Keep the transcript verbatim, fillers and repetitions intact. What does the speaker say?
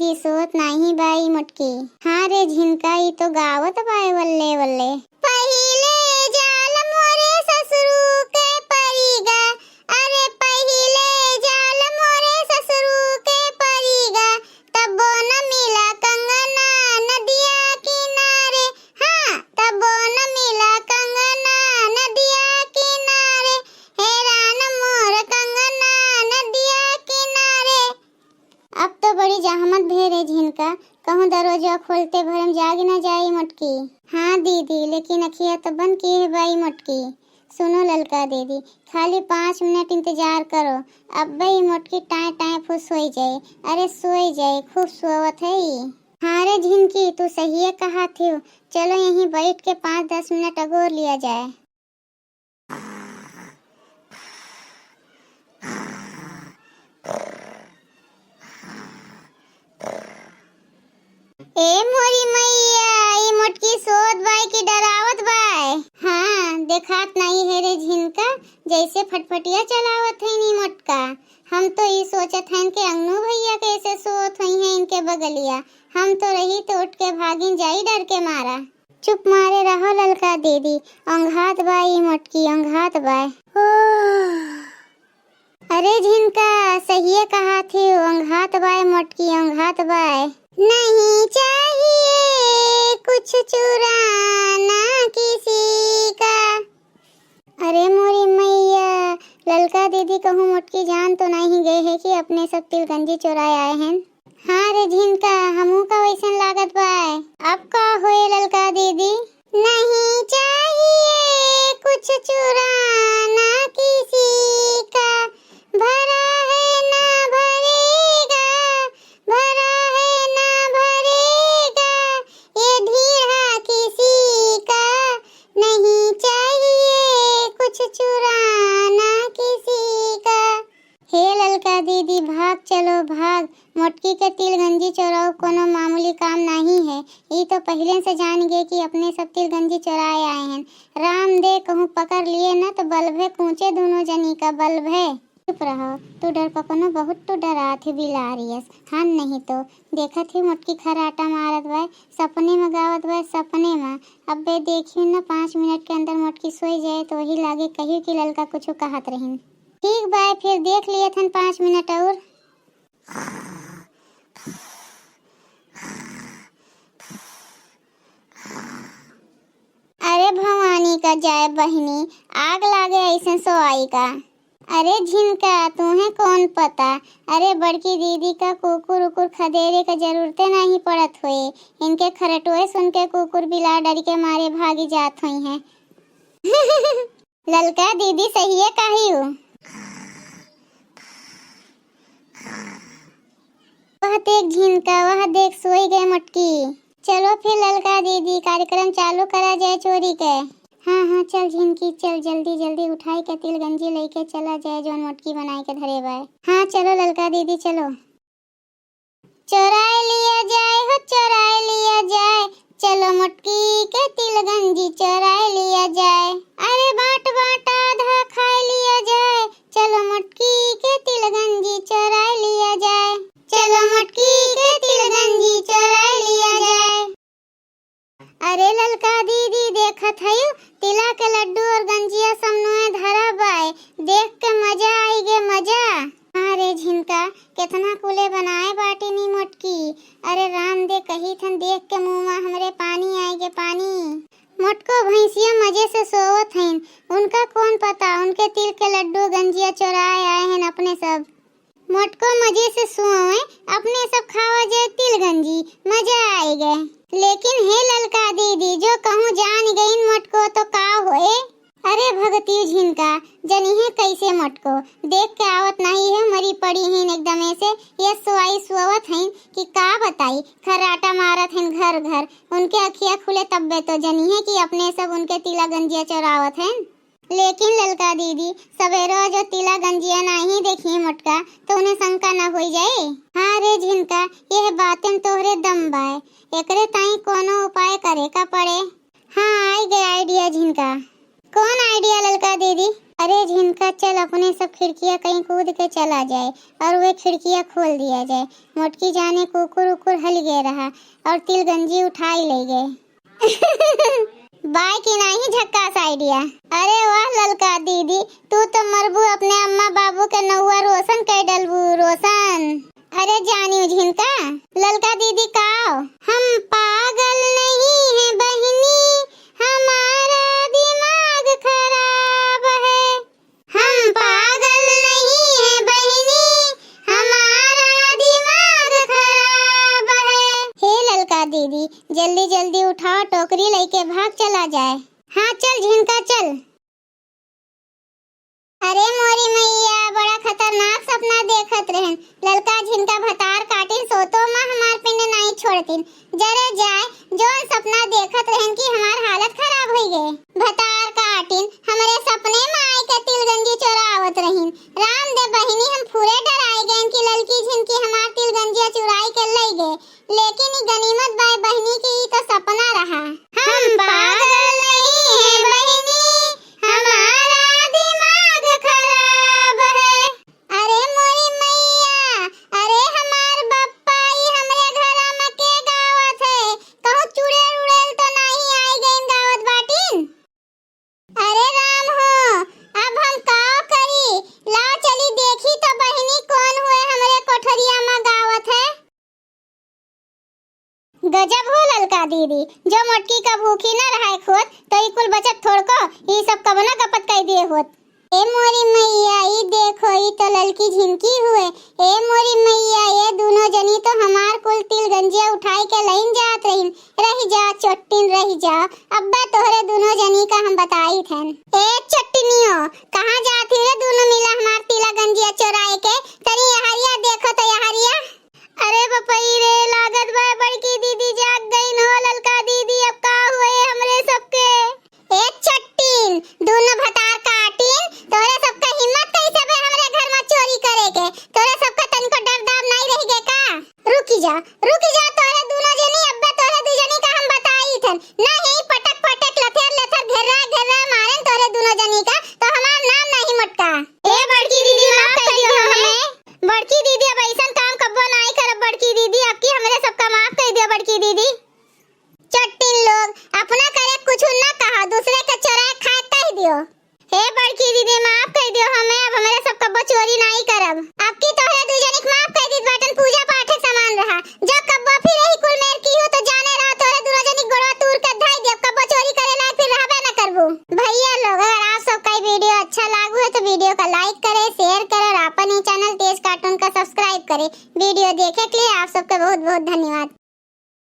ई सोत नाही बाई मोटकी। हाँ रे झिनका, ई तो गावत बाय वल्ले वल्ले। पहिले जाल मोरे ससुरू के परिगा, अरे पहिले जाल मोरे ससुरू के परिगा, तबो न मिला कंगना नदिया किनारे, हाँ, तबो न मिला कंगना नदिया किनारे, हेरान मोर कंगना नदिया किनारे। अब तो बड़ी जहमत भे रे झिनका, कहूँ दरवाजा खोलते भरम जाग न जाई मोटकी। हाँ दीदी, लेकिन अखिया तो बंद किहे बाई मोटकी। सुनो ललका दीदी, खाली पाँच मिनट इंतजार करो, अब्बे ई मोटकी टाँय टाँय फुस होई जाए। अरे सोई जाए, खूब सोवत है ई। हाँ रे झिनकी, तू सहिए कहा थियो। चलो यहीं बैठ के पाँच दस मिनट अगोर लिया जाए। ए मोरी मैया, ई मोटकी सोत बाय कि डरावत बाय? हाँ, देखात नाही है रे झिनका, जैसे फटफटिया चलावत है नी मोटका। हम तो ई सोचत हन कि अंगनू भैया कैसे सोत हुई हैं इनके बगलिया। हम तो रही तो उठ के भागिन जाई डर के मारा। चुप मारे रहो ललका दीदी, औंघात बाय ई मोटकी, औंघात बाय। ओह। अरे झिनका, सहिए कहा थी, औंघात बाय मोटकी, औंघात बाय। नहीं चाहिए कुछ चुराना किसी का। अरे मोरी मैया, ललका दीदी कहूँ मोटकी जान तो नहीं गए है कि अपने सब तिलगंजी चोराए आए हैं। हाँ रे झिनका, हमू का वैसन लागत बाय। अब का होए ललका दीदी? नहीं चाहिए कुछ चुराना किसी का, भरा है ना भरेगा, भरा है ना भरेगा, ये ढीढ़ा किसी का, नहीं चाहिए कुछ चुराना किसी का। हे ललका दीदी, भाग चलो, भाग। मोटकी के तिलगंजी चोराओ कोनो मामूली काम नाही है। ई तो पहिले से जान गए कि अपने सब तिलगंजी चोराए आए हैं। राम दे कहूँ पकड़ लिए न तो बल्भे कूचे दोनों जनी का, बल्भे। चुप रहो, तू डरपकनो बहुत तू डरात है बिलारियस। हाँ नहीं तो, देखत ही मोटकी खराटा मारत बाय, सपने में गावत बाय, सपने में। अबे देखियो न, पाँच मिनट के अंदर मोटकी सोई जाए तो वही लागे कहियो कि ललका कुछ कहत रहिन। ठीक बाय, फिर देख लिए थन पाँच मिनट और। अरे भवानी का जाए बहिनी, आग लागे ऐसे सोआई का। अरे झिनका, तूहे कौन पता? अरे बड़की दीदी का कुकुर उकुर खदेरे का जरूरते नहीं पड़त होए। इनके खरटुए सुन के कुकुर बिलार डर के मारे भागी जात होई हैं। ललका दीदी सहिए कहियो। वह देख झिनका, वह देख सोई गए मोटकी। चलो फिर ललका दीदी, कार्यक्रम चालू करा जाए चोरी के। हाँ हाँ, चल झिनकी चल, जल्दी जल्दी उठाई के तिलगंजी लेके चला जाए, जौन मोटकी बनाई के धरे बाय। हाँ चलो ललका दीदी चलो। चोराए लिया जाए हो, चोराए लिया जाए, चलो मोटकी के तिलगंजी चोराए लिया जाए। अरे बाँट बाँट आधा खाए लिया जाए, चलो मोटकी के तिलगंजी चोराए लिया जाए, चलो मोटकी के तिलगंजी चोराए लिया जाए। अरे ललका दीदी, देखत हयू, तिला के लड्डू और गंजिया समनोए धरा बाय, देख के मजा आई गे मजा। हाँ रे झिनका, केतना कुले बनाए बाटे नी मोटकी। अरे राम दे, कही थन देख के मुँह में हमरे पानी आई गे पानी। मोटको भैंसिया मजे से सोवत हईन, उनका कौन पता उनके तिल के लड्डू गंजिया चोराए आए हैं अपने सब। मोटको मजे से सोवे, अपने सब खावा जाए तिलगंजी, मजा आए गए। लेकिन हे ललका दीदी, जो कहूँ जान गईन मोटको तो का होए? अरे भगतियो झिनका, जनिहे कैसे मोटको, देख के आवत नहीं है, मरी पड़ी हैं एकदमे से, ये सोआई सोवत हैं कि का बताई, खर्राटा मारत हैं घर घर, उनके अखिया खुले तब्बे तो जनिहे कि अपने सब उनके तिला गंजिया चोरावत हैं। लेकिन ललका दीदी, सवेरो जो तिला गंजिया नाही देखी मोटका, तो उन्हें शंका न होई जाए। हाँ रे झिनका, यह बातें तोहरे दम बाय, एकरे ताई कोनो उपाय करे का पड़े। हाँ, आई गए idea झिनका। कौन idea ललका दीदी? अरे झिनका, चल अपने सब खिड़किया कहीं कूद के चला जाए और वे खिड़किया खोल दिया जाए। मोटकी जाने कुकुर उकुर हल गए रहा और तिलगंजी उठाई ले गए। बाय कि नाही झक्कास idea। अरे वाह ललका दीदी, तू तो मरबू, अपने अम्मा बाबू के नौआ रोशन कर डलबू, रोशन। अरे जानियो झिनका, ललका दीदी काव? हम पागल नहीं है बहिनी, हमारा दिमाग खराब है। हम पागल नहीं है बहिनी, हमारा दिमाग खराब है। हे ललका दीदी, जल्दी जल्दी उठाओ, टोकरी लेके भाग चला जाए। हाँ चल झिनका चल। अरे मोरी मैया, बड़ा खतरनाक सपना देखत रहन। ललका झिनका भतार काटिन, सोतो मा हमार पिंड नाई छोड़तिन। जरे जाए, जौन सपना देखत रहन कि हमार हालत खराब होई गए। भतार काटिन, हमरे सपने मा आई के तिलगंजी चोरावत रहिन। राम दे बहिनी, हम पूरे डराई गए कि ललकी झिनकी हमार तिलगंजिया चुराई के लई गए। लेकिन ई गनीमत बाय बहिनी कि ई तो सपना रहा। हम पागल नहीं है बहिनी, हमारा दिमाग खराब है। अरे मोरी मैया, अरे हमार बप्पा, ई हमरे घरा में के गावत है? कहूँ चुड़ैल उड़ैल तो नहीं आई गईन गावत बाटिन? अरे राम हो, अब हम का करी? लाओ चली देखी तो बहिनी कौन हुए हमरे कोठरिया में गावत है। गजब हो ललका दीदी, जो मोटकी का भूखी न रहाय खोत, तो ई कुल बचत थोड़को, ई सब कबना गपत कई दिए होत। ए मोरी मैया, ई देखो, ई तो ललकी झिनकी हुए। ए मोरी मैया, ये दोनों जनी तो हमार कुल तिलगंजिया उठाई के लइन जात रहिन। रहि जा चोट्टिन, रहि जा, अब्बा तोहरे दोनों जनी का हम बताई थन। ए चोट्टिनियो, कहाँ जात ही रे दोनों मिला हमार तिलगंजिया चोराए के? तनी यहरिया देखो तो यहरिया। अरे बपई रे, लागत बा बड़की दीदी जाग गईन हो। ललका दीदी, अब का हुए हमरे सबके? ए चट्टीन, दोनों भतार काटिन, तोरे सबका हिम्मत कैसे बे हमरे घर में चोरी करे के? तोरे सबका तनिको डर दाब नहीं रह गए का? रुकी जा, रुकी जा, तोरे दोनों जनी, अब्बे तोरे दू जनी का हम बताई थन। नहीं, पटक पटक, लथेर लथेर, घेर्रा घेर्रा मारेन तोरे दोनों जनी का, तो हमार नाम नहीं मोटका। ए बड़की दीदी, माफ कर दियो हमें। बड़की दीदी, अब ऐसन काम कब्बो नाई करब बड़की दीदी, अब की हमरे सबका माफ कर दियो बड़की दीदी। चट्टिन लोग, अपना करे कुछ ना कहा, दूसरे के चोराए खाए कह दियो। हे बड़की दीदी, माफ कर दियो हमें, अब हमरे सब कब्बो चोरी नाई करब। अब की तोहरे दू जनी के माफ कर दीत बाटन, पूजा पाठ के समान रहा। जब कब्बो फिर यही कुल मेर की हो तो जाने रहा, तोहरे दोनों जनी के गोड़वा तूर के धाई दियो, कब्बो चोरी करे लायक फिर रहबे न करबू। भैया लोग, अगर आप सबका ई video अच्छा लागू है तो video का like करे, share करे और आपन ई channel तेज cartoon का subscribe करे। Video देखे के लिए आप सबके बहुत बहुत धन्यवाद।